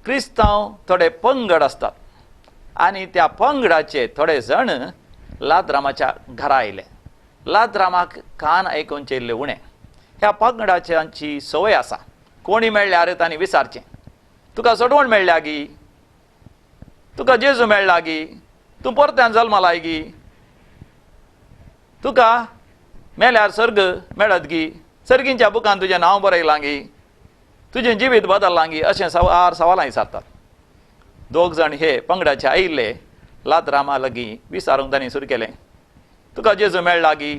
क्रिस्तांव थोडे पंगड आसतात आनी त्या पंगडाचे थोडे जण लाद्रामाच्या घरा आयले. लाद्रामाक कान आयकुचे इल्ले उणें. ह्या पंगडाची संवय आसा, कोणी मेळ्ळ्यार तांणी विचारचें, तुका सोडवण मेळ्ळ्या गी, तुका जेजू मेळ्ळा गी, तूं परत्यान जल्मालाय गी, तुका मेल्यार सर्ग मेळत गी, सर्गींच्या बुकान तुजें नांव बरयलां गी, तुजें जिवीत बदल्लां गी, अशें सवार सवालां विचारतात. दोग जाण हे पंगडाचे आयिल्ले लाद्रामा लागीं विचारूंक तांणी सुरू केलें, तुका जेजू मेळ्ळा गी,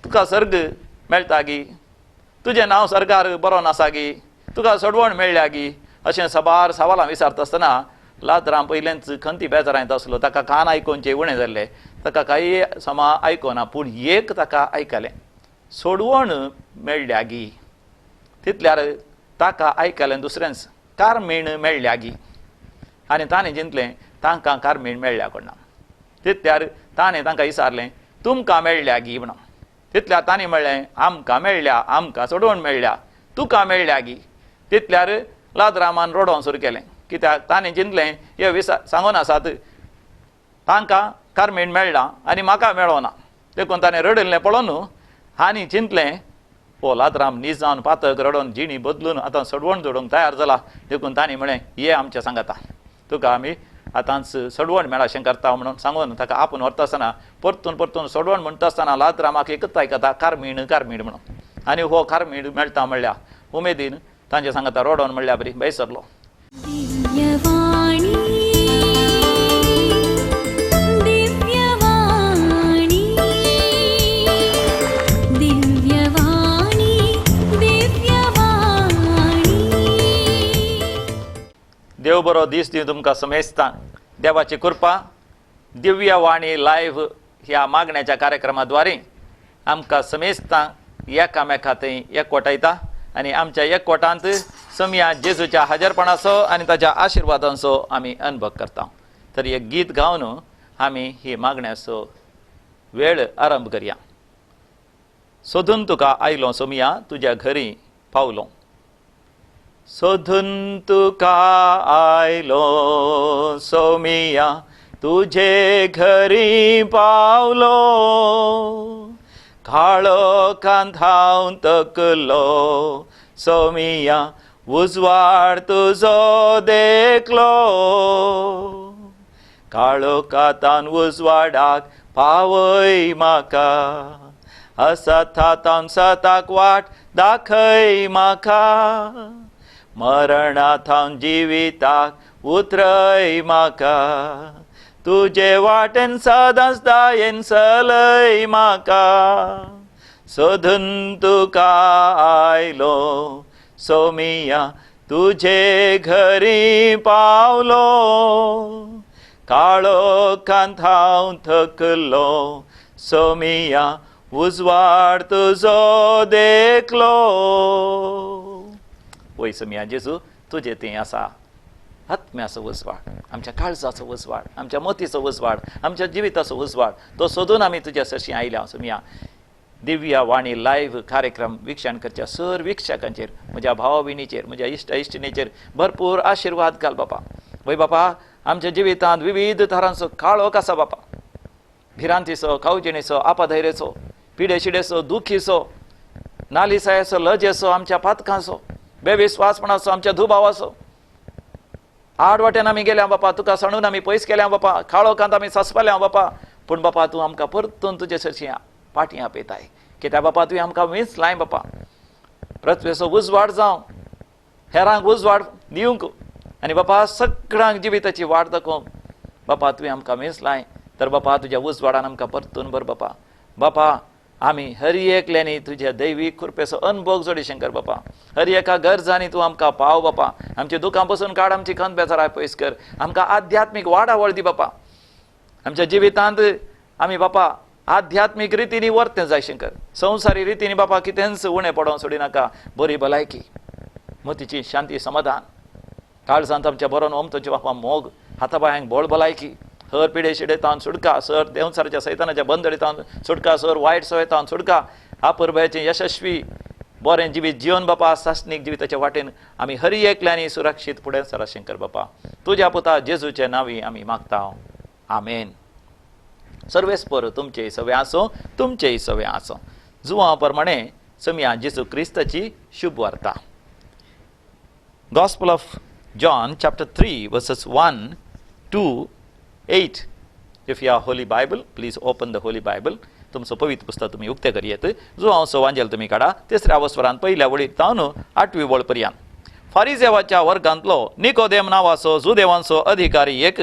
तुका सर्ग मेळटा गी, तुजें नांव सरकार बरोवन आसा गी, तुका सोडवण मेळ्ळ्या गी, अशें सबार सवालां विचारता आसतना लाद्राम पयलेंच खंती बेजारांत आसलो. ताका कान आयकुचे उणें जाल्लें, ताका कांय समा आयकुना, पूण एक ताका आयकलें, सोडवण मेळ्ळ्या गी. तितल्यार ताका आयकलें दुसरेंच, कारमीण मेळ्ळ्या गी. आनी ताणें जिंतलें तांकां कारमीण मेळ्ळ्या कोणा. तितल्यार ताणें तांकां विचारलें, तुमकां मेळ्ळ्या गी म्हणून. तितल्यार ताणें म्हणलें, आमकां मेळ्ळ्या, आमकां सोडवण मेळ्ळ्या, तुका मेळ्ळ्या गी. तितल्यार लाद्रामान रडोवंक सुरू केलें, कित्याक ताणें जिंतलें हे विचार सांगून आसात तांकां कारमीण मेळ्ळां आनी म्हाका मेळोना. देखून ताणें रडिल्लें पळोवन आनी चिंतलें, हो लाद्राम नीज जावन पातक रडोवन जिणी बदलून आतां सोडवण जोडूंक तयार जाला. देखून ताणें म्हळें, ये आमच्या सांगाता, तुका आमी आतांच सोडवण मेळाशें करता म्हणून सांगून ताका आपूण व्हरता आसतना परतून परतून सोडवण म्हणटा आसतना लाद्रामाक एकच आयकता, कारमीण कारमीण म्हणून. आनी हो कारमीण मेळटा म्हणल्या उमेदीन तांचे सांगाता रडोवन म्हणल्या बरी भायर सरलो. देव बरो दीस दिवं तुमकां समेस्तांक. देवाची कृपा दिव्य वाणी लायव्ह ह्या मागण्याच्या कार्यक्रमाद्वारे आमकां समेस्तांक एकामेका थंय एकवटायता आनी आमच्या एकवटांत समया जेजूच्या हाजरपणाचो आनी ताच्या आशिर्वादांचो आमी अनुभव करता. तर एक गीत गावन आमी ही मागण्याचो वेळ आरंभ करया. सोदून तुका आयलो सोमया, तुज्या घरी पावलो. सोदून तुका आयलो सोमिया, तुझे घरी पावलो. काळोखांत हांव तकलो सोमिया, उजवाड तुजो देखलो. काळोखांत उजवाडाक पावय म्हाका, असतान सताक वाट दाखय म्हाका. मरणाथावन जिविताक उतरय म्हाका, तुजे वाटेन सदांच दायेन चलय म्हाका. सोदून तुका आयलो सोमिया, तुजे घरी पावलो. काळोखांत हांव थकलो सोमिया, उजवाड तुजो देखलो. वय सोमिया जेजू, तुजें तें आसा आत्म्याचो उजवाड, आमच्या काळजाचो उजवाड, आमच्या मतीचो उजवाड, आमच्या जिविताचो उजवाड, तो सोदून आमी तुज्या सरशीं आयल्या सोमिया. दिव्य वाणी लायव्ह कार्यक्रम वीक्षण करच्या सर वीक्षकांचेर, म्हज्या भाव भयणीचेर, म्हज्या इश्ट इश्टिणीचेर भरपूर आशिर्वाद घाल बापा. वय बापा, आमच्या जिवितांत विविध तरांचो काळोख आसा बापा, भिरांतीचो, कावजेणीचो, आपाधैर्याचो, पिडेशिडेचो, दुखीचो, नालिसायेचो, लजेचो, आमच्या पातकांचो, बेविस्वासपणाचो, आमच्या दुबावाचो. आड वाटेन आमी गेल्या बापा, तुका सांडून आमी पयस केल्या बापा, काळोखांत आमी सासपल्या बापा. पूण बापा तूं आमकां परतून तुजे सरशीं पाटी आपयताय, कित्याक बापा तुवें आमकां विंचलाय बापा. पृथ्वेचो उजवाड जावं, हेरांक उजवाड दिवंक आनी बापा सगळ्यांक जिविताची वाट दाखोवंक बापा तुवें आमकां विंचलाय. तर बापा तुज्या उजवाडान आमकां परतून भर बापा. बापा आमी हर एकल्यांनी तुज्या दैवीक कृपेचो अनुभव जोडी शंकर बापा. हर एका गरजांनी तूं आमकां पाव बापा. आमची दुखां पसून काड, आमची खंत बेजाराय पयस कर, आमकां आध्यात्मीक वाडावळ दी बापा. आमच्या जिवितांत आमी बापा आध्यात्मीक रितींनी वर्तें जाय शंकर. संवसारी रितींनी बापा कितेंच उणें पडोवंक सोडिनाका. बरी भलायकी, मतीची शांती, समाधान, काळजांत आमच्या बरोवन ओमतोचे बापा मोग, हातापायांक बळ भलायकी, हर पिडे शिडेतावन सुटका, सर देंवचाराच्या सैतानाच्या बंदडीतावन सुटका, सर वायट सवयतावन सुटका, आपुरबायेचे यशस्वी बरें जिवीत जिवन बापा, सासणीक जिविताच्या वाटेन आमी हर एकल्यांनी सुरक्षीत फुडें सर कर बापा. तुज्या पुता जेजूचे नांवी आमी मागता, आमेन. सर्वेस्पर तुमचे सवे आसो, तुमचेय सवे आसो. जुवां प्रमाणे समिया जेजू क्रिस्ताची शुभ वार्ता. Gospel of John chapter 3 verses 1 to 8. If you have Holy Bible, please open the Holy Bible. तुमचो पवित्र पुस्तक तुमी उक्तें करयेत. जुवांव सवांजेल तुमी काडा, तिसऱ्या वस्वरान पयल्या वळीक तावन आठवी वळ पर्यंत. फारिजेवाच्या वर्गांतलो निकोदेम नांवाचो जुदेवांचो अधिकारी एक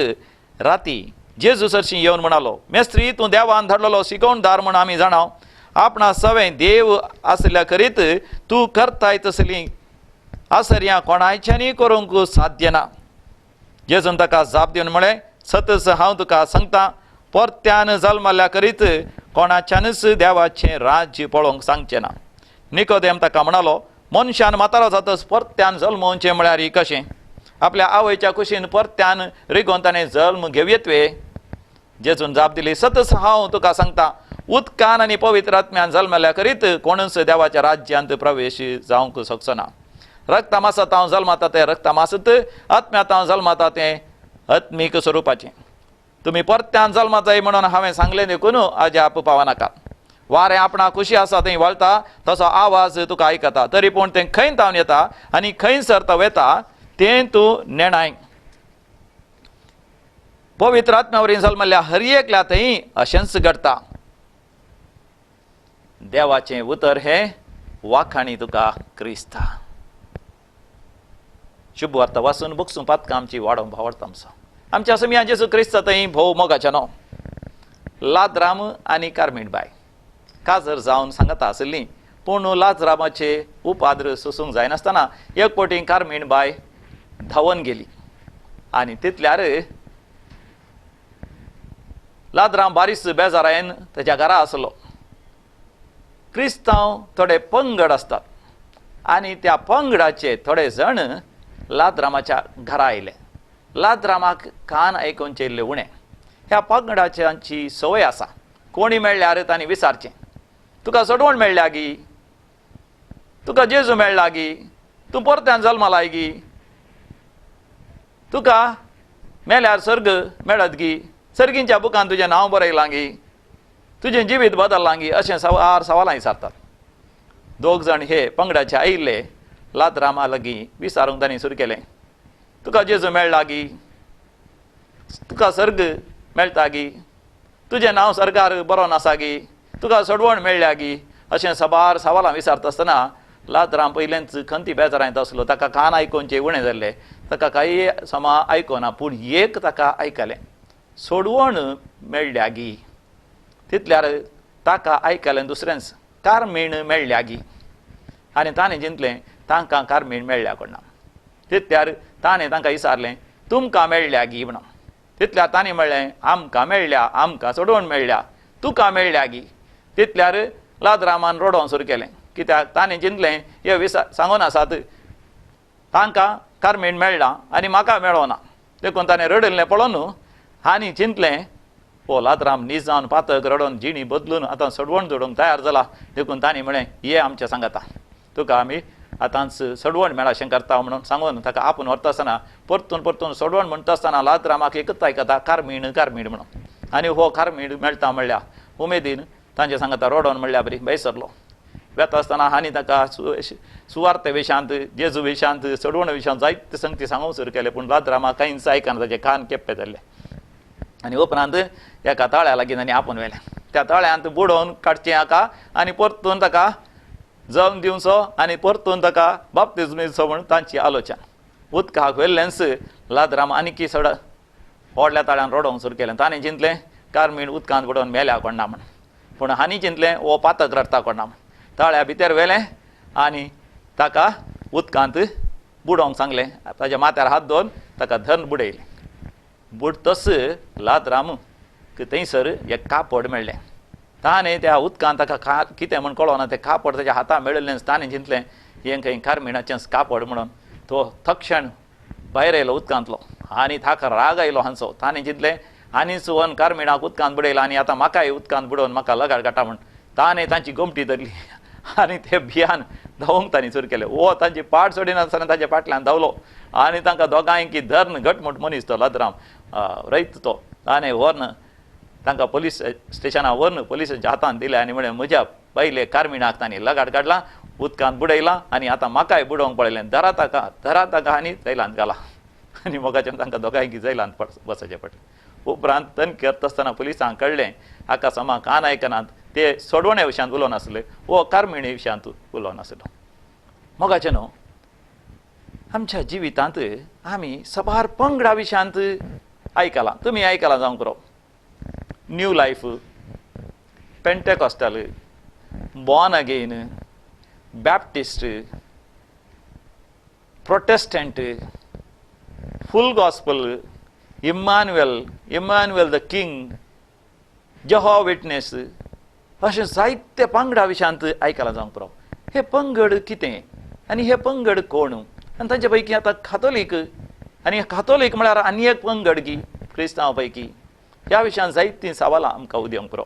राती जेजू सरशी येवन म्हणालो, मेस्त्री, तूं देवान धाडलेलो शिकोवणदार म्हूण आमी जाणाव. आपणा सवें देव आसल्या करीत तूं करताय तसलीं आसर्यां कोणायच्यानी करूंक साध्य ना. जेजून ताका जाप दिवन म्हळें, सतच हांव तुका सांगता, परत्यान जल्मल्या करीत कोणाच्यानूच देवाचें राज्य पळोवंक सांगचें ना. निकोदेम ताका म्हणालो, मनशान म्हातारो जातच परत्यान जल्मोवचें म्हळ्यार कशें? आपल्या आवयच्या कुशीन परत्यान रिगोवन ताणें जल्म घेवयेत वे? जेजून जाप दिली, सतच हांव तुका सांगता, उदकान आनी पवित्र आत्म्यान जल्मल्या करीत कोणूच देवाच्या राज्यांत प्रवेश जावंक शकचो ना. रक्तामासत हांव जल्माता तें रक्तामासत, आत्म्यांत हांव जल्माता तें आत्मीक स्वरुपाचें. तुमी परत्यान जल्मा जाय म्हणून हांवें सांगलें देखून अजाप पावनाका. वारें आपणा खुशी आसा थंय वळटा, तसो आवाज तुका आयकता, तरी पूण तें खंय तावन येता आनी खंय सरता वता तें तूं नेणाय. पवित्र आत्म्या वरवीं जल्मल्ल्या हर एकल्या थंय अशेंच घडटा. देवाचें उतर हें वाखाणी तुका क्रिस्ता. शुभ वार्ता वाचून बगसून पातकां आमची वाडोवंक भावडता आमचो आमच्या समिया जेजू क्रिस्ता थंय भोव मोगाच्या न्हू. लाजराम आनी कार्मीणबाय काजर जावन सांगता आशिल्ली, पूण लाजरामाचे उपाद्र सोसूंक जायनासतना एक पटी कार्मीणबाय धांवन गेली आनी तितल्यार लाजराम बारीस बेजारायन ताच्या घरा आसलो. क्रिस्तांव थोडे पंगड आसतात आनी त्या पंगडाचे थोडे जण लाजरामाच्या घरा आयले. लाजरामाक कान आयकुचे इल्ले उणें. ह्या पंगडाची संवय आसा, कोणी मेळ्ळ्यार तांणी विचारचें, तुका सोडवण मेळ्ळ्या गी, तुका जेजू मेळ्ळा गी, तूं परत्यान जल्मालाय गी, तुका मेल्यार सर्ग मेळत गी, सर्गींच्या बुकान तुजें नांव बरयलां गी, तुजें जिवीत बदल्लां गी, अशें सवार सवालां विचारतात. दोग जाण हे पंगडाचे आयिल्ले लाजरामा लागीं विचारूंक तांणी सुरू केलें, तुका जेजू मेळ्ळा गी, तुका सर्ग मेळटा गी, तुजें नांव सरकार बरोवन आसा गी, तुका सोडवण मेळ्ळ्या गी, अशें सबार सवालां विचारता आसतना लाजराम पयलेंच खंती बेजारांत आसलो. ताका कान आयकुचे उणें जाल्लें, ताका कांय समा आयकुना, पूण एक ताका आयकलें, सोडवण मेळ्ळ्या गी. तितल्यार ताका आयकलें दुसरेंच, कार्मीण मेळ्ळ्या गी. आनी ताणें चिंतलें तांकां कार्मीण मेळ्ळ्या कोणा. तितल्यार ताणें तांकां विचारलें, तुमकां मेळ्ळ्या गी म्हणून. तितल्यार ताणें म्हणलें, आमकां मेळ्ळ्या, आमकां सोडवण मेळ्ळ्या, तुका मेळ्ळ्या गी. तितल्यार लाजरामान रडोवंक सुरू केलें, कित्याक ताणें चिंतलें हे विचार सांगून आसात तांकां कार्मीण मेळ्ळां आनी म्हाका मेळोना. देखून ताणें रडिल्लें पळोवन आनी चिंतलें, हो लाजराम नीज जावन पातक रडोवन जिणी बदलून आतां सोडवण जोडूंक तयार जाला. देखून ताणें म्हणलें, ये आमच्या सांगाता, तुका आमी आतांच सोडवण मेळा अशें करता म्हणून सांगून ताका आपूण व्हरता आसतना परतून परतून सोडवण म्हणटा आसतना लाजरामाक एकच आयकता, कार्मीण कार्मीण म्हणून. आनी हो कार्मीण मेळटा म्हणल्या उमेदीन तांचे सांगाता रडोवन म्हणल्या बरी भायर सरलो. वेता आसतना आनी ताका सुवार्ते विशांत, जेजू विशांत, सोडवण विशांत जायते संगती सांगूंक सुरू केलें, पूण लाजरामाक कांयच आयकना, ताचे कान केप्पे जाल्ले. आनी उपरांत एका तळ्या लागीं तांणी आपूण व्हेलें. त्या तळ्यांत बुडोवन काडचें हाका आनी परतून ताका जल्म दिवचो आनी परतून ताका बाप्तिज्म दिवचो म्हूण तांची आलोचना. उदकाक व्हेल्लेंच लाजराम आनीकी सड व्हडल्या तळ्यान रडोवंक सुरू केलें. ताणें चिंतलें कार्मीण उदकांत बुडोवन मेल्या कोणा म्हूण, पूण हांणी चिंतलें हो पातक रडटा कोणा म्हूण. तळ्या भितर व्हेलें आनी ताका उदकांत बुडोवंक सांगलें. ताज्या माथ्यार हात दवरून ताका धरून बुडयलें. बुडतस लाजराम थंयसर एक कापड मेळ्ळें. ताणें त्या उदकांत ताका कितें म्हूण कळना, तें कापड ताच्या हाता मेळिल्लें. ताणें चिंतलें हें खंय कार्मिणाचेंच कापड म्हणून. तो तक्षण भायर आयलो उदकांतलो आनी ताका राग आयलो हांचो. ताणें चिंतलें आनी सुवन कार्मिणाक उदकांत बुडयला आनी आतां म्हाकाय उदकांत बुडोवन म्हाका लगाड काडटा म्हूण. ताणें तांची गोमटी धरली आनी ते भियान धांवंक तांणी सुरू केलें. हो तांची पाट सोडिनासतना ताच्या फाटल्यान धांवलो आनी तांकां दोगांयकी धरून घटमूट मनीस तो लाद्रांव रयत तो ताणें व्हरून तांकां पोलीस स्टेशनार व्हरून पोलिसांच्या हातान दिलें आनी म्हणलें म्हज्या पयले कार्मिणाक तांणी लगाड काडला, उदकांत बुडयला आनी आतां म्हाकाय बुडोवंक पळयलें, धरा ताका, धरा ताका आनी जैलांत घाला. आनी मोगाच्यान तांकां दोगांयकी जैलांत बसचें पडलें. उपरांत तनखी करता आसतना पुलिसांक कळ्ळें हाका समा कान आयकनात, ते सोडवण्या विशयांत उलोवन आसले, वो कार्मिणी विशयांत उलोवन आसलो. मोगाचें न्हू आमच्या जिवितांत आमी सबार पंगडा विशयांत आयकलां, तुमी आयकलां जावंक पुरो. New Life, Pentecostal, born again, Baptist, Protestant, full gospel, Emmanuel, Emmanuel the King, Jehovah Witness, अशें जायते पंगडा विशयांत आयकलां जावंक पुरो. हे पंगड कितें आनी हे पंगड कोण आनी तांचे पैकी आतां कातोलीक, आनी कातोलीक म्हळ्यार आनी एक पंगड की क्रिस्तांव पैकी, ह्या विशयांत जायतीं सवालां आमकां उदेवंक पुरो.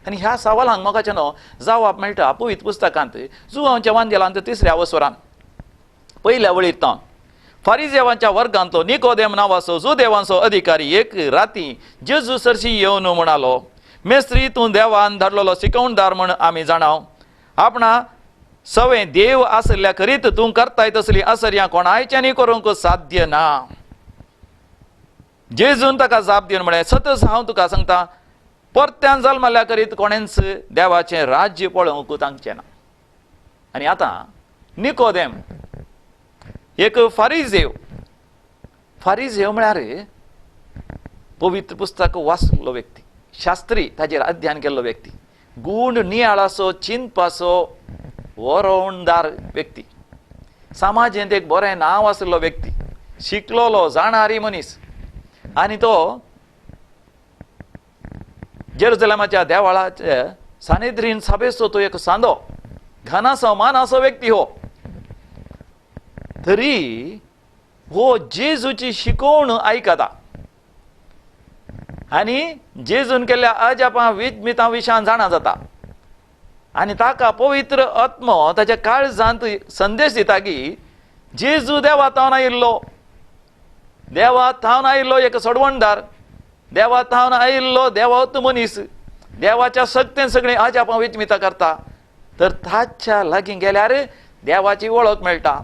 आनी ह्या सवालांक मोगाचें न्हू जवाब मेळटा पवित्र पुस्तकांत जुवांच्या वांदेलांत तिसऱ्या वसरान पयल्या वळींत फारिजेवांच्या वर्गांतलो निकोदेम नांवाचो जुदेवांचो अधिकारी एक राती जेजू सरशी येवन म्हणालो, मेस्त्री तूं देवान धाडलेलो शिकवणदार म्हण आमी जाणाव, आपणा सवें देव आसल्या करीत तूं करताय तसली असर्यां कोणायच्यानी करूंक साध्य ना. जेजून ताका जाप दिवन म्हळें, सतच हांव तुका सांगता, परत्यान जल्मल्या करीत कोणेंच देवाचें राज्य पळोवंक तांचें ना. आनी आतां निकोदेम एक फारिजेव, फारिजेव म्हळ्यार पवित्र पुस्तक वाचलो व्यक्ती, शास्त्री, ताजेर अध्ययन केल्लो व्यक्ती, गूण नियाळाचो चिंतपाचो वरोवणदार व्यक्ती, समाजेंत एक बरें नांव आशिल्लो व्यक्ती, शिकलोलो जाणारी मनीस. आनी तो जेरुजलेमाच्या देवळाच्या सानेद्रीन सभेचो तो एक सांदो, घनासो मानासो व्यक्ती हो. तरी हो जेजूची शिकवण आयकता आनी जेजून केल्ल्या अजापां विज्मितां विशान जाणा जाता आनी ताका पवित्र आत्मो ताच्या काळजांत संदेश दिता की जेजू देवा थावन आयिल्लो, देवा थावन आयिल्लो एक सोडवणदार, देवा थावन आयिल्लो देवात मनीस, देवाच्या शक्तेन सगळीं अजापां विज्मितां करता. तर ताच्या लागीं गेल्यार देवाची वळख मेळटा,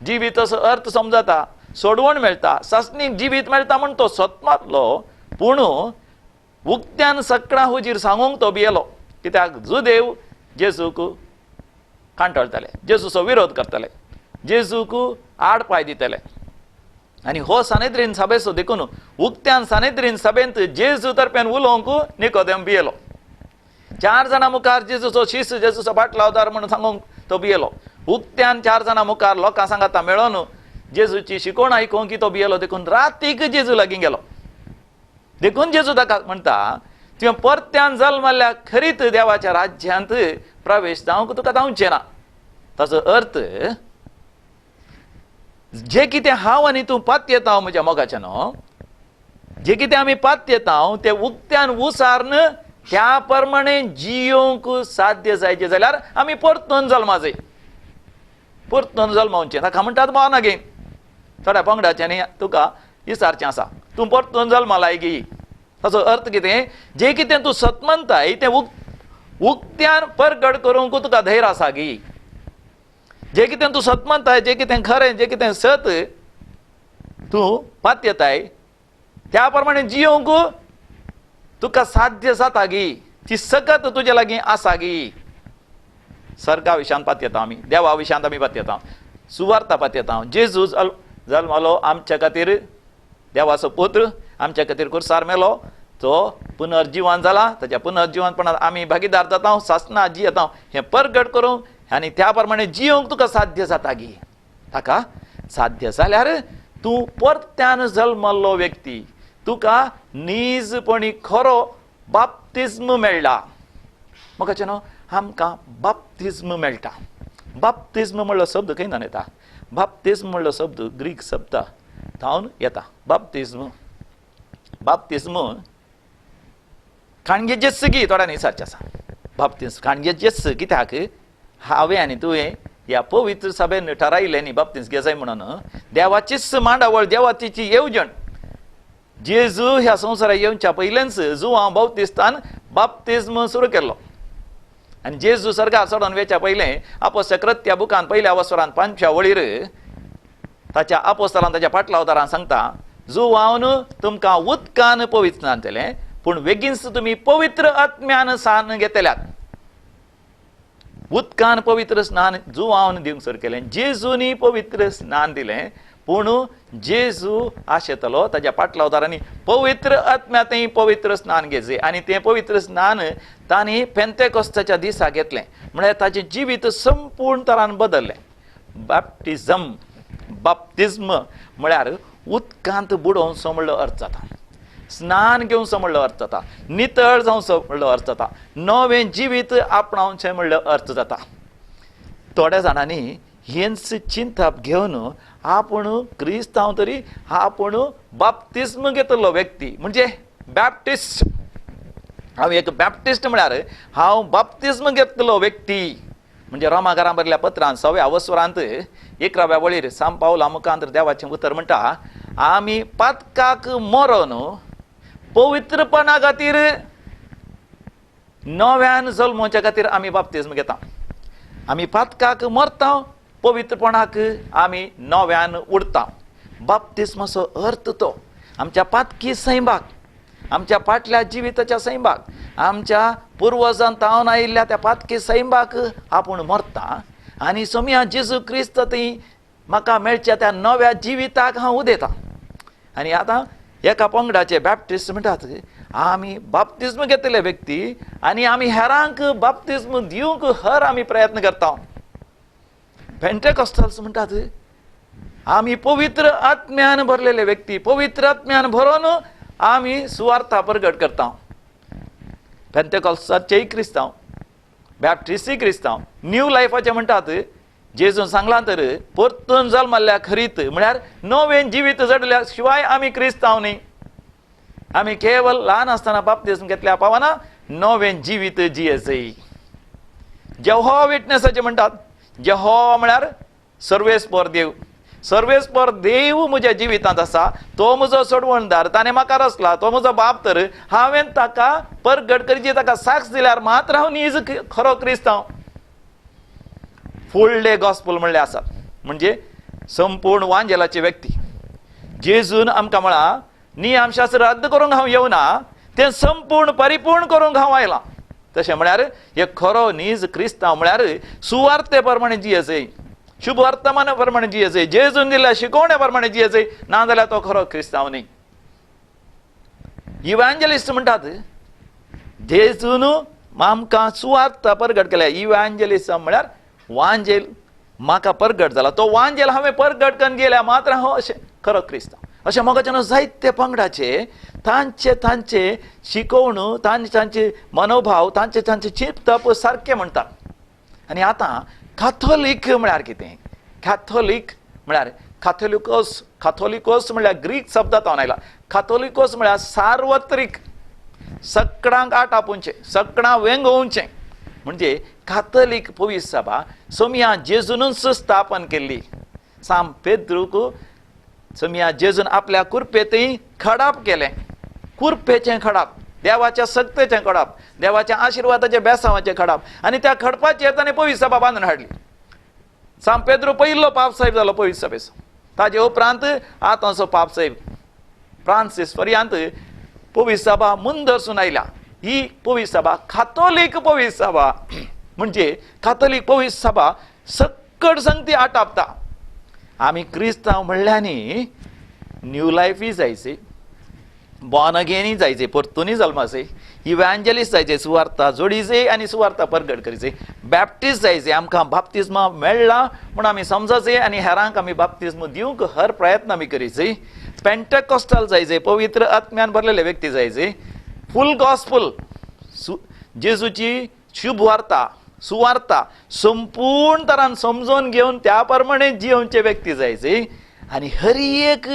जिवीताचो अर्थ समजता, सोडवण मेळटा, सासणीक जिवीत मेळटा म्हण तो सतमातलो. पूण उक्त्यान सगळ्यां हुजीर सांगूंक तो भियेलो, कित्याक जुदेव जेजूक कांटळटाले, जेजूचो विरोध करताले, जेजूक आड पांय दितले. आनी हो सानेद्रीन सभेचो देखून उक्त्यान सानेद्रीन सभेंत जेजू तर्फ्यान उलोवंक निकोदेम भियेलो. चार जाणां मुखार जेजूचो शिस्त, जेजूचो बाटलावदार म्हणून सांगूंक तो भियेलो. उक्त्यान चार जाणां मुखार लोकां सांगाता मेळोन जेजूची शिकवण आयकूंक तो भियेलो. देखून रातीक जेजू लागीं गेलो. देखून जेजू ताका म्हणटा, तुवें परत्यान जल्मल्या खरीत देवाच्या राज्यांत प्रवेश जावंक तुका जावचें ना. ताचो अर्थ जे कितें हांव आनी तूं पातयेता म्हज्या मोगाचें न्हू, जे कितें आमी पातयेता तें उक्त्यान उसार्न त्या प्रमाणे जियोंक साध्य जायचें जाल्यार आमी परतून जल्मा जाय, परतून जल्मावचें. ताका म्हणटात बॉर्न अगेन. थोड्या पंगडाच्यांनी तुका विचारचें आसा, तूं परतून जल्मा लायगी. ताचो अर्थ कितें, जें कितें तूं सत मानताय तें उक्त्यान परगट करूंक तुका धैर्य आसा गी. जें कितें तूं सत मानताय, जें कितें खरें, जें कितें सत तूं पातयेताय त्या प्रमाणे जियोंक तुका साध्य जाता गी, ती सकत तुजे लागीं आसा गी. सर्गा विशयांत पातयेता आमी, देवा विशयांत आमी पातयेता, सुवार्ता पातयेता. जेजू जल्मलो आमच्या खातीर, देवाचो पुत्र आमच्या खातीर कुर्सार मेलो, तो पुनर्जिवन जाला, ताच्या पुनर्जिवनपणांत आमी भागीदार जाता, सासना जियेता. हें परगट करूंक आनी त्या प्रमाणे जियोंक तुका साध्य जाता गी. ताका साध्य जाल्यार तूं परत्यान जल्मल्लो व्यक्ती, तुका निजपणी खरो बाप्तिज्म मेळ्ळा. म्हाका न्हू आमकां बाप्तिज्म मेळटा. बाप्तिज्म म्हणलो शब्द खंय येता? बाप्तिज्म म्हणलो शब्द ग्रीक शब्द थावन येता. बाप्तिज्म, बाप्तिज्म काणगेचेच गी थोड्यांनी विचारचें आसा. बाप्तिज्म काणगेचेच कित्याक हांवें आनी तुवें ह्या पवित्र सभेन ठरायलें न्ही बाप्तीस घेजाय म्हणून. देवाचीच मांडावळ, देवाची येवजण. जेजू ह्या संवसाराक येवच्या पयलेंच जुवांव बाप्तिस्तान बाप्तिज्म सुरू केल्लो. आनी जेजू सर्गार चडोवन वेच्या पयलें आपोस्तां कृत्या बुकान पयल्या वसरान 5व्या वळीर ताच्या आपोस्तलान ताच्या पाटलावदारान सांगता, जुवावन तुमकां उदकान पवित्र जातलें, पूण बेगीनच तुमी पवित्र आत्म्यान सान घेतल्यात. उदकान पवित्र स्नान जुवावन दिवंक सुरू केलें. जेजूनी पवित्र स्नान दिलें, पूण जेजू आशेतलो ताच्या पाटलावदारांनी पवित्र आत्म्यांतय पवित्र स्नान घेतलें. आनी तें पवित्र स्नान तांणी पेंतेकोस्ताच्या दिसा घेतलें. म्हळ्यार ताचें जिवीत संपूर्ण तरान बदल्लें. बाप्टिझम, बाप्तिज्म म्हळ्यार उदकांत बुडोवचो म्हणलो अर्थ जाता, स्नान घेवचो म्हणलो अर्थ जाता, नितळ जावचो म्हणलो अर्थ जाता, नवें जिवीत आपणावचें म्हणलो अर्थ जाता. थोड्या जाणांनी हेंच चिंतप घेवन आपूण क्रिस्तांव तरी आपूण बाप्तिज्म घेतलो व्यक्ती म्हणजे बॅप्टिस्ट. हांव एक बॅप्टिस्ट म्हळ्यार हांव बाप्तिज्म घेतलो व्यक्ती. म्हणजे रोमा घरां बरयल्ल्या पत्रान 6व्या वसरांत 11व्या वळीर सांत पावला मुखांत देवाचें उतर म्हणटा, आमी पातकाक मरोन पवित्रपणा खातीर नव्यान जल्मोवच्या खातीर आमी बाप्तिज्म घेता. आमी पातकाक मरता, पवित्रपणाक आमी नव्यान उरता. बाप्तिज्माचो अर्थ तो आमच्या पातकी सैमाक, आमच्या फाटल्या जिविताच्या सैमाक, आमच्या पुर्वजान तावन आयिल्ल्या त्या पातकी सैमाक आपूण मरता आनी सोमया जेजू क्रिस्त थंय म्हाका मेळच्या त्या नव्या जिविताक हांव उदेता. आनी आतां एका पंगडाचे बॅप्टिस्ट म्हणटात, आमी बाप्तिज्म घेतले व्यक्ती आनी आमी हेरांक बाप्तिज्म दिवंक हर आमी प्रयत्न करता. पेंटेकॉस्टल्स म्हणटात, आमी पवित्र आत्म्यान भरलेले व्यक्ती, पवित्र आत्म्यान भरोन आमी सुवार्था प्रगट करता. पेंटेकॉस्टाचेय क्रिस्तांव, बॅप्टिस्टय क्रिस्तांव, न्यू लायफाचे म्हणटात, जेजून सांगलां तर परतून जल्मल्ल्या खरीत म्हळ्यार नवें जिवीत जडल्या शिवाय आमी क्रिस्तांव न्ही. आमी केवल ल्हान आसतना बाप्तिज्म घेतल्या पावना, नवें जिवीत जियेजय. जेहोवा विटनेसाचे म्हणटात, जेहोवा म्हळ्यार सर्वेस्पर देव. सर्वेस्पर देव म्हज्या जिवितांत आसा, तो म्हजो सोडवणदार, ताणें म्हाका रचला, तो म्हजो बाप, तर हांवें ताका परगट करची, ताका साक्ष दिल्यार मात्र हांव नीज खरो क्रिस्तांव. फुडले गॉस्पल म्हणले आसात, म्हणजे संपूर्ण वांजेलाची व्यक्ती. जेजून आमकां म्हळां, नियमशास्त्र रद्द करूंक हांव येवना, तें संपूर्ण परिपूर्ण करूंक हांव आयलां. तशें म्हळ्यार एक खरो नीज क्रिस्तांव म्हळ्यार सुवार्ते प्रमाणे जियेजय, शुभ वर्तमाना प्रमाणे जियेजय, जेजून दिल्ल्या शिकवण्या प्रमाणे जियेजय, ना जाल्यार तो खरो क्रिस्तांव न्ही. इव्हांजलिस्ट म्हणटात, जेजून आमकां सुवार्थ परगट केल्या. इव्हांजलिस्ट म्हळ्यार वांजेल म्हाका परगट जाला, तो वांजेल हांवें परगट करून गेल्या मात्र हांव अशें खरो क्रिस्तांव. अशें मोगाच्यान जायते पंगडाचे तांचे तांचे शिकवण, तांचे तांचे मनोभाव, तांचे तांचे चिंतप सारकें म्हणटात. आनी आतां काथोलीक म्हळ्यार कितें? कॅथोलीक म्हळ्यार काथोलिकोस. काथोलिकोस म्हळ्यार ग्रीक शब्दांत आयला. काथोलिकोस म्हळ्यार सार्वत्रीक, सगळ्यांक आट आपोवचें, सगळ्यांक वेंगोवचें. म्हणजे काथोलीक पवित्र सभा सोमया जेजूनच स्थापन केल्ली. सांत पेद्रूक सोमया जेजून आपल्या कुरपेंतय खडाप केलें. कुरपेचें खडाप, देवाच्या सक्तेचें खडाप, देवाच्या आशिर्वादाचें बेसांवाचें खडाप, आनी त्या खडपाचेर ताणें पवित्र सभा बांदून हाडली. सांत पेद्रू पयलो पापसाहेब जालो पवित्र सभेचो. ताजे उपरांत आतांचो पापसाहेब फ्रांसीस पर्यंत पवित्र सभा मुंदरसून आयल्या. ही पवित्र सभा काथोलीक पवित्र सभा, म्हणजे काथोलीक पवित्र सभा सक्कड संगती आटापता. आमी क्रिस्तांव म्हणल्यानी न्यू लायफूय जायचे, बॉर्न अगेनूय जायचे, परतूनय जल्माचे, इव्हांजलिस्ट जायचे, सुवार्ता जोडीचे आनी सुवार्ता परगट करीचे, बॅप्टिस्ट जायचे, आमकां बाप्तिज्मा मेळ्ळा म्हूण आमी समजाचे आनी हेरांक आमी बाप्तिज्म दिवंक हर प्रयत्न आमी करीचे, पेंटेकॉस्टल जायचे, पवित्र आत्म्यान भरलेले व्यक्ती जायचे, फूल गॉस्पल जेजूची शुभ वार्ता सुवार्ता संपूर्ण तरान समजून घेवन त्या प्रमाणे जियोवचे व्यक्ती जायचे. आनी हर एक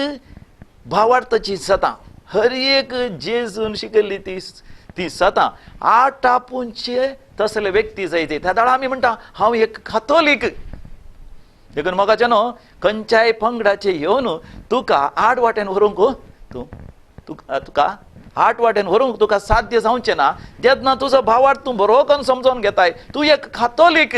भावार्थाची सतां, हर एक जेजून शिकयल्ली ती ती सतां आटापुंचे तसले व्यक्ती जायचे. त्या दाडा आमी म्हणटा हांव एक काथोलीक. देखून मोगाचे न्हू खंयच्याय पंगडाचे येवन तुका आड वाटेन व्हरूंक तूं तुका आठ वाटेन व्हरूंक तुका साध्य जावचें ना. जेन्ना तुजो भावार्थ तूं बरो करून समजोन घेताय, तूं एक कातोलीक.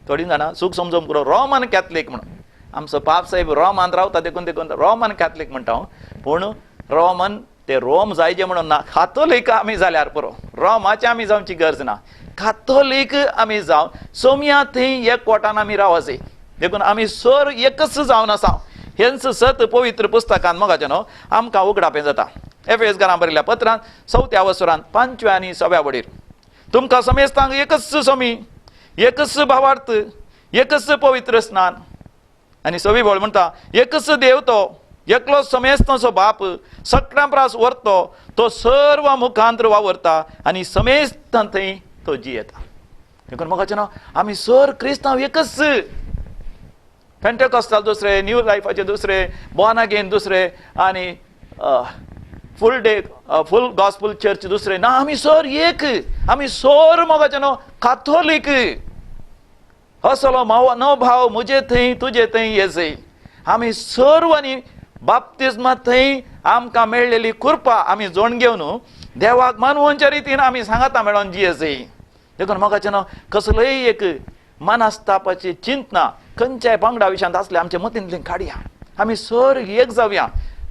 थोडीं जाणां चूक समजोन पुरो रोमन कॅथलीक म्हणून. आमचो पाप साहेब रोमान रावता देखून देखून रोमन कॅथलीक म्हणटा हांव, पूण रोमन ते रोम जायचे म्हणून ना, कातोलीक आमी जाल्यार पुरो, रोमाचे आमी जावची गरज ना. कातोलीक आमी जावन सोमया थंय एक कोटान आमी रावचे. देखून आमी सर एकच जावन आसा. हेंच सत पवित्र पुस्तकान मोगाचें न्हू आमकां उगडापें जाता. एफेस घरां बरयल्ल्या पत्रान 4थ्या वसरान 5व्या आनी 6व्या वडीर तुमकां समेस्तांक एकच समी, एकच भावार्थ, एकच पवित्र स्नान. आनी 6वी वळ म्हणटा एकच देव तो एकलो समेस्तांचो बाप, सगळ्यां प्रास व्हरतो, तो सर्व मुखांतर वावरता आनी समेस्तां थंय तो जियेता. देखून मोगाचें न्हू आमी सर क्रिस्तांव एकच. पेंटेकॉस्ताल दुसरे, न्यू लायफाचे दुसरे, बॉर्न अगेन दुसरे आनी फूल डे फूल गॉस्पल चर्च दुसरे ना, आमी सर एक. आमी सर मोगाचें न्हू काथोलीक. असलो नो भाव म्हजे थंय तुजे थंय येजय. आमी सर्वांनी बाप्तिज्मा थंय आमकां मेळ्ळेली कृपा आमी जोण घेवन देवाक मानवच्या रितीन आमी सांगाता मेळोन जियेजय. देखून मोगाचें न्हू कसलोय एक मनस्तापाची चिंतना खंयच्याय पंगडा विशयांत आसले आमचे मतींतली काडया. आमी सर एक जावया.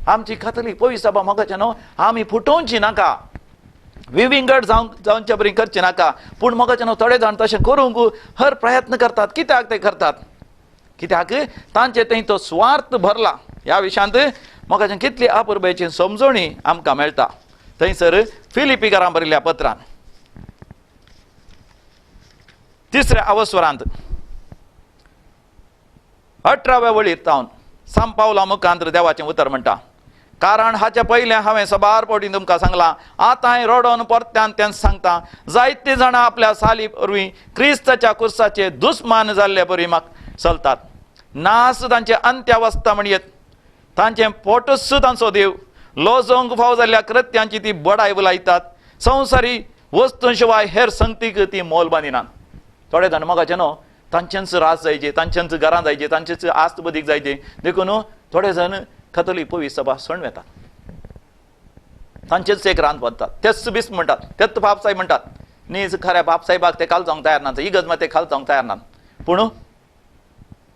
आमची कातोलीक पवित्र सभा मोगाचें न्हू आमी फुटोवची नाका, विविंगड जावचे बरी करचें नाका. पूण मोगाचें न्हू थोडे जाण तशें करूंक हर प्रयत्न करतात. कित्याक ते करतात? कित्याक तांचे थंय तो स्वार्थ भरला. ह्या विशयांत मोगाचें कितली अपुरबायेची समजणी आमकां मेळटा थंयसर फिलिपीकारां बरयल्ल्या पत्रान 3ऱ्या अवस्वरांत 18व्या वळीर तावन साम पावला मुखांत देवाचें उतर म्हणटा, कारण हाचे पयलें हांवें सबार फावटी तुमकां सांगलां, आतां हांवें रडोन परत्यान तेंच सांगता, जायते जाणां आपल्या साली वरवीं क्रिस्ताच्या कुर्साचे दुस्मान जाल्ले बरी म्हाका चलतात. नास तांचे अंत्यावस्था म्हणयेत, तांचें पोटूच तांचो देव, लोजोंक फाव जाल्ल्या कृत्यांची ती बडाय उलयतात, संवसारी वस्तूं शिवाय हेर संगतीक ती मोल बांदिनात. थोडे जाण मोगाचें न्हू तांचेंच रास जायचे, तांचेंच घरां जायचे, तांचेच आस्त बदीक जायचे. देखून थोडे जाण कातोलीक पवित्र सभा सोडून वेतात, तांचेच एक रांद बांदतात, तेच बीस म्हणटात, तेच बापसाहेब म्हणटात. नीज खऱ्या बापसाहेबाक ते खाल जावंक तयार नात, इगर्ज मात ते खाल जावंक तयार नात. पूण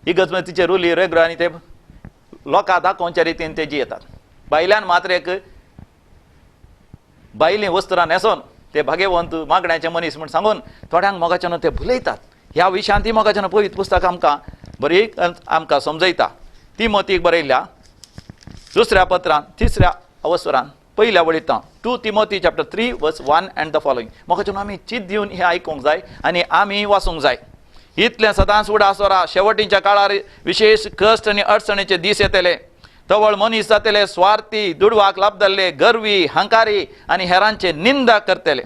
इगर्ज मात तिचे रुली रेग्रो आनी ते लोकां दाखोवच्या रितीन ते जियेतात. बायल्यान मात्र एक बायलीं वस्त्रां न्हेसोन ते भागेवंत मागण्याचे मनीस म्हूण सांगून थोड्यांक मोगाच्यान ते भुलयतात. ह्या विशयांत ती मोगाच्यान पवित्र पुस्तक आमकां बरी आमकां समजयता. तिमोतीक बरयल्ल्या 2ऱ्या पत्रान 3ऱ्या अवसरान 1ल्या वळींत 2 Timothy chapter 3 verse 1 and the following. मोगाच्यान आमी चिंत दिवन हें आयकूंक जाय आनी आमी वाचूंक जाय. इतलें सदांच उडासोरा शेवटीच्या काळार विशेश कश्ट आनी अडचणीचे दीस येतले. तवळ मनीस जातले स्वार्थी, दुडवाक लाबदल्ले, गर्वी, हंकारी आनी हेरांचे निंदा करतले.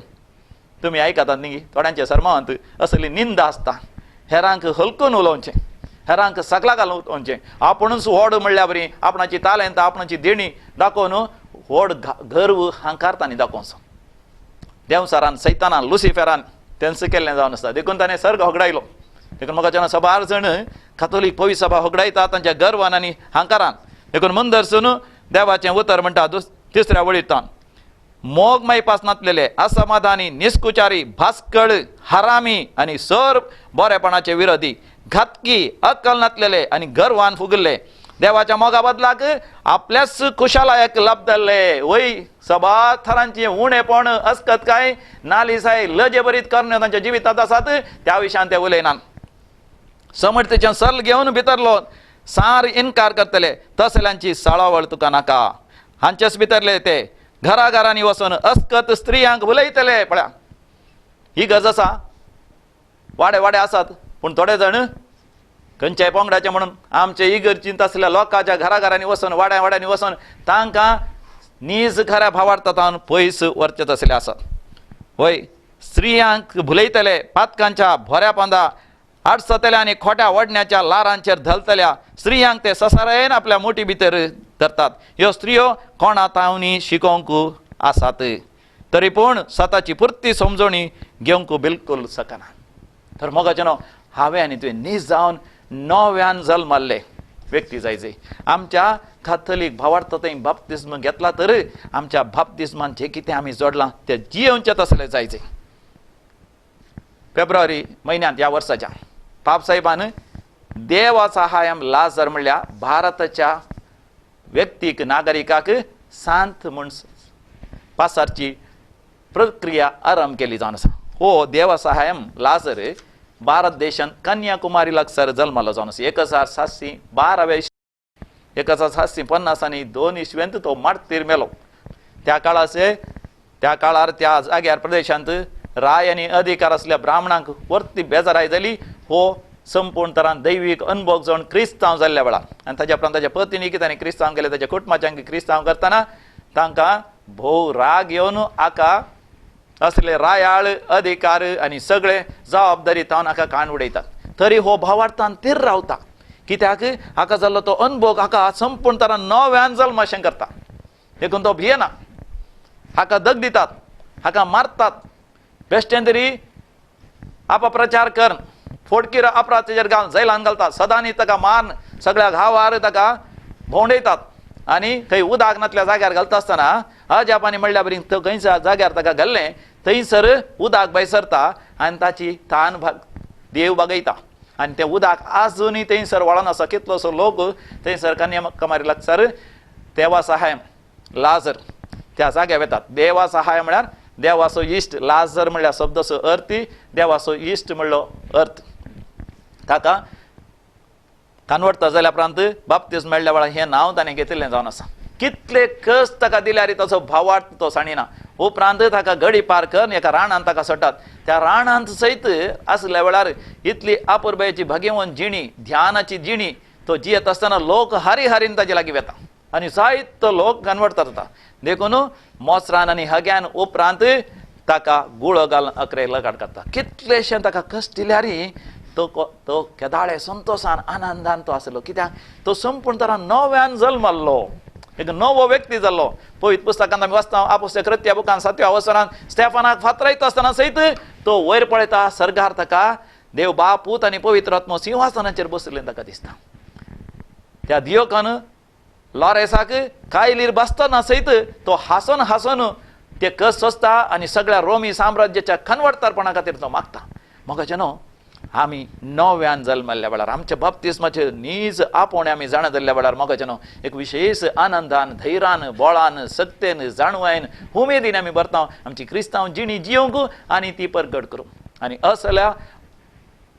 तुमी आयकतात न्ही थोड्यांचे सर्मांत असली निंदा आसता, हेरांक हलकून उलोवचें, हेरांक सगळा घालून उलोवचें, आपुणूच व्हड म्हणल्या बरी आपणाची तालेंत आपणाची देणी दाखोवन व्हड गर्व हंकारता न्ही दाखोवचो. देंवसारान सैतानान लुसिफेरान तेंच केल्लें जावन आसता. देखून ताणें सर्ग होगडायलो. देखून म्हाका जेन्ना सबार जण कातोलीक पवित्र सभा होगडायता तांच्या गर्वान आनी हंकारान. देखून मंदरसून देवाचें उतर म्हणटा 3ऱ्या वळींत मोग मायपास नातलेले, असमाधानी, निस्कुचारी, भास्कळ, हरामी आनी सर बरेपणाचे विरोधी, घातकी, अक्कल नातलेले आनी गर्वान फुगल्ले, देवाच्या मोगा बदलाक आपल्याच खुशालायक लाबदल्ले. वय सबार थरांची उणेपण, अस्कत काय नालिसाय, लजेभरीत करणे तांच्या जिवितांत आसात त्या विशयान ते उलयनात. समर्थेचें सल घेवन भितरलो सार इनकार करतले तसल्यांची साळावळ तुका नाका. हांचेच भितरले ते घराघरांनी वचून अस्कत स्त्रियांक उलयतले. पळया ही गरज आसा, वाडे वाडे आसात पूण थोडे जाण खंयच्याय पंगडाचे म्हणून आमचे इगर्जींत आसल्या लोकांच्या घराघरांनी वचून वाड्या वाड्यांनी वचून तांकां नीज खऱ्या भावार्थान पयस व्हरचे तसले आसात. वय स्त्रियांक भुलयतले, पातकांच्या भोऱ्या पांदा आडसतल्या आनी खोट्या वडण्याच्या लारांचेर धलतल्या स्त्रियांक ते ससारायेन आपल्या मोटी भितर धरतात. ह्यो स्त्रियो कोणा तावनी शिकोवंक आसात तरी पूण स्वताची पुरती समजणी घेवंक बिलकूल शकना. तर मोगाचें न्हू हांवें आनी तुवें नीज जावन नव्यान जल्मल्ले व्यक्ती जायचे. आमच्या काथोलीक भावार्थ थंय बाप्तिस्म घेतला तर आमच्या बाप्तिस्मान जे कितें आमी जोडलां तें जियेवचें तसलें जायचे. फेब्रुवारी म्हयन्यांत ह्या वर्साच्या पापसाहेबान देवासहायम लाजर म्हणल्यार भारताच्या व्यक्तीक नागरिकाक सांत म्हूण पासारची प्रक्रिया आरंभ केली जावन आसा. हो देवासहायम लाजर भारत देशांत कन्याकुमारी लागसार जल्मालो जावन आसा. 1712 1750 आनी 2 इसवेंत तो मार्तीर मेलो. त्या काळार त्या जाग्यार प्रदेशांत राय आनी अधिकार आसल्या ब्राह्मणांक वर्ती बेजाराय जाली. हो संपूर्ण तरान दैवीक अनुभव जावन क्रिस्तांव जाल्ल्या वेळार आनी ताज्या उपरांत ताज्या पत्नीक ताणें क्रिस्तांव केलें. ताज्या कुटुंबाच्यांक क्रिस्तांव करतना तांकां भोव राग येवन आका असले रायाळ अधिकार आनी सगळे जबाबदारी तावन हाका कान उडयतात. तरी हो भावार्थान थीर रावता. कित्याक हाका जाल्लो तो अनुभव हाका संपूर्ण तरान नव्यान जल्माशें करता. देखून तो भियेना. हाका दग दितात, हाका मारतात, बेश्टें तरी अपप्रचार कर फोडकीर अपराध तेजेर घालून जैलान घालतात. सदांनी ताका मारून सगळ्या गांवार ताका भोंवडयतात आनी थंय उदक नातल्या जाग्यार घालता आसतना अजापानी म्हणल्या बरी खंयच्या जाग्यार ताका घाल्लें थंयसर उदक भायर सरता आनी ताची तान देव बागयता आनी तें उदक आजुनूय थंयसर वळोन आसा. कितलोसो लोक थंयसर कन्याकुमारी लागसार देवा सहाय लाजर त्या जाग्यार वेतात. देवा सहाय म्हळ्यार देवाचो इश्ट, लाजर म्हणल्यार शब्दाचो अर्थ देवाचो इश्ट म्हणलो अर्थ. ताका कन्वर्ट जाल्या उपरांत बाप्तीज मेळ्ळ्या वेळार हें नांव ताणें घेतिल्लें जावन आसा. कितले कश्ट ताका दिल्यार ताचो भावार्थ तो सांडिना. उपरांत ताका गडी पार करून एका राणान ताका सोडटात. त्या राणांत सयत आसल्या वेळार इतली आपुरबायेची भगेवन जिणी, ध्यानाची जिणी तो जियेत आसतना लोक हारी हारीन ताजे लागीं वेता आनी जायतो लोक कन्वर्ट जाता. देखून मोसरान आनी हग्यान उपरांत ताका गुळो घालून अकरे लगाड करता. कितलेशें ताका कश्ट दिल्यार तो तो केदाळे संतोशान आनंदान तो आसलो. कित्याक तो संपूर्ण तरान नव्यान जल्मल्लो, एक नवो व्यक्ती जाल्लो. पवित्र पुस्तकांत आमी वाचता आपुस्तक कृत्या बुकान 7व्या अवसरान स्टेफानाक फातरायता आसतना सयत तो वयर पळयता, सर्गार ताका देव बाप पूत आनी पवित्र आत्मो सिंहासनाचेर बशिल्लें ताका दिसता. त्या दियोकान लॉरेसाक कायलीर बसतना सयत तो हांसून हांसून ते कस सोंसता आनी सगळ्या रोमी साम्राज्याच्या कन्वर्टरपणा खातीर तो मागता. म्हाका न्हू आमी नव्यान जल्मल्ल्या वेळार आमच्या बाप्तिस्माचे नीज आपोवणें आमी जाणा जाल्ल्या वेळार मोगाचे न्हू एक विशेश आनंदान, धैर्यान, बळान, सत्तेन, जाणवायन, उमेदीन आमी भरता आमची क्रिस्तांव जिणी जियोंक आनी ती परगट करूंक. आनी असल्या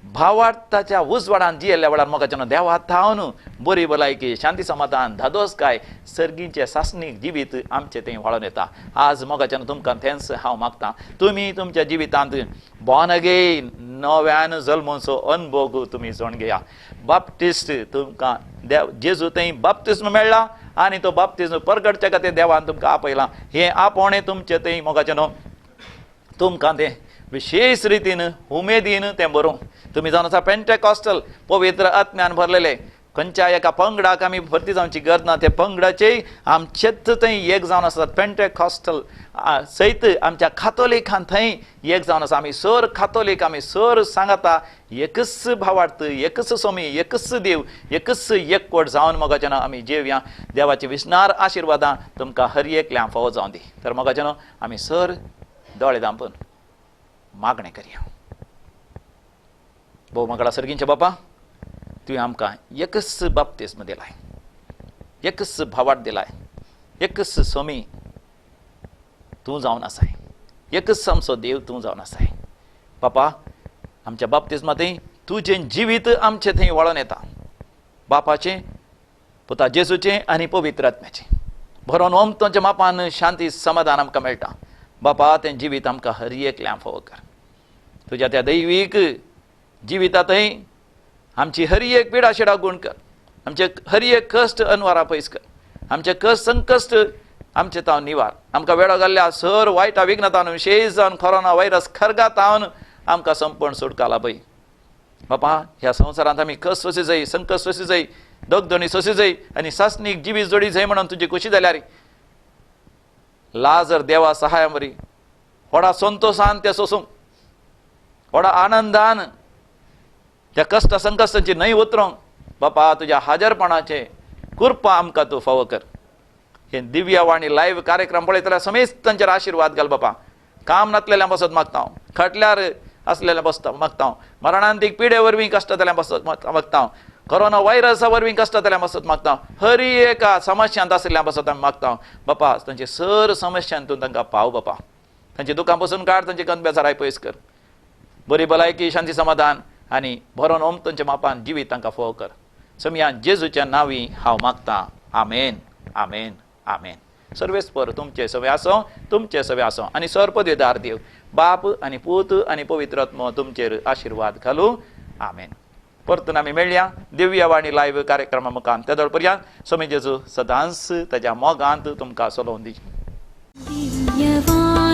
भावार्थाच्या उजवाडान जियेल्ल्या वेळार मोगाचे न्हू देवा थावन बरी भलायकी, शांती, समाधान, धादोसकाय, सर्गीचें सासणीक जिवीत आमचें थंय व्हाळोन येता. आज मोगाचे न्हू तुमकां थेंच हांव मागता, तुमी तुमच्या जिवितांत बॉर्न अगेन नव्यान जल्मचो अनुभव तुमी जाण घेया. बाप्टिस्ट तुमकां देव जेजू थंय बाप्तिस्म मेळ्ळा आनी तो बाप्तिस्म परगटच्या खातीर देवान तुमकां आपयला. हें आपोवणें तुमचें थंय मोगाचें न्हू तुमकां तें विशेश रितीन उमेदीन तें बरोवं. तुमी जावन आसा पेंटेकॉस्टल पवित्र आत्म्यान भरलेले. खंयच्या एका पंगडाक आमी भरती जावची गरज ना, ते पंगडाचे आमचेच थंय एक जावन आसात. पेंटेकॉस्टल सयत आमच्या कातोलिकान थंय एक जावन आसा. आमी सर कातोलीक, आमी सर सांगता एकच भावार्थ, एकच स्वामी, एकच देव, एकच एकवट जावन मोगाचे न्हू आमी जेवया. देवाची विसणार आशिर्वादां तुमकां हर एकल्यां फावो जावं दी. तर मोगाचे न्हू आमी सर दोळे धांपून मागणें करया. भोव मंगळा सर्गींच्या बापा, तुवें आमकां एकच बाप्तिस्म दिलाय, एकच भावार्थ दिलाय, एकच स्वामी तूं जावन आसाय, एकच आमचो देव तूं जावन आसाय. बापा, आमच्या बाप्तिस्मांतय तुजें जिवीत आमचें थंय वळोन येता. बापाचें, पुता जेजूचें आनी पवित्र आत्म्याचें भरोन ओमतोच्या मापान शांती समाधान आमकां मेळटा. बापा, तें जिवीत आमकां हर एकल्यां फावो कर. तुज्या त्या दैवीक जिवितांतय आमची हर एक पिडा शिडा गुण कर, आमचे हर एक कश्ट अनवारा पयस कर, आमचे कश्ट संकश्ट आमचे तावन निवार. आमकां वेळो घाल्ल्या सर वायटा विघ्न तावन, विशेश जावन कोरोना व्हायरस खरगा तावन आमकां संपूर्ण सुटका लाभय. बापा, ह्या संवसारांत आमी कश्ट सोंशी जाय, संकश्ट सोंशी जाय, दगदणी सोंशी जाय आनी सासणीक जिवीत जोडी जाय म्हणून तुजी खोशी जाल्यार लाजर देवा सहाय वरी व्हडा संतोशान ते सोसूंक, व्हडा आनंदान त्या कश्ट संकश्टांची न्हंय उतरोंक बापा तुज्या हाजरपणाचें कृपा आमकां तूं फावो कर. हे दिव्यवाणी लायव्ह कार्यक्रम पळयतल्या समेस्तांचेर आशिर्वाद घाल बापा. काम नासलेल्या बसत मागता हांव, खटल्यार आसलेल्या बसता मागता हांव, मरणांतीक पिडे वरवीं कश्ट बसत मागता हांव, कोरोना व्हायरसा वरवीं कश्ट जाल्यार बसत मागता हांव, हरी एका समस्यांत आशिल्ल्या बसत आमी मागता हांव बापा. तांचे सर समस्यांतून तांकां पाव बापा, तांची दुकां बसून काड, तांची गंद बेजाराय पयस कर, बरी भलायकी शांती समाधान आनी भरोन ओम तांच्या मापान जिवीत तांकां फोव कर. समयान जेजूच्या नांवी हांव मागतां, आमेन आमेन आमेन. सर्वेस्पर तुमचे सवे आसो, तुमचे सवे आसो आनी सर्पदेदार देव बाप आनी पूत आनी पवित्र आत्मो तुमचेर आशिर्वाद घालूं, आमेन. परतून आमी मेळया दिव्यवाणी लायव्ह कार्यक्रमा मुखार. तेदोळ पर्यंत स्वामी जेजू सदांच ताज्या मोगांत तुमकां चलोवन दी. दिव्यवाणी.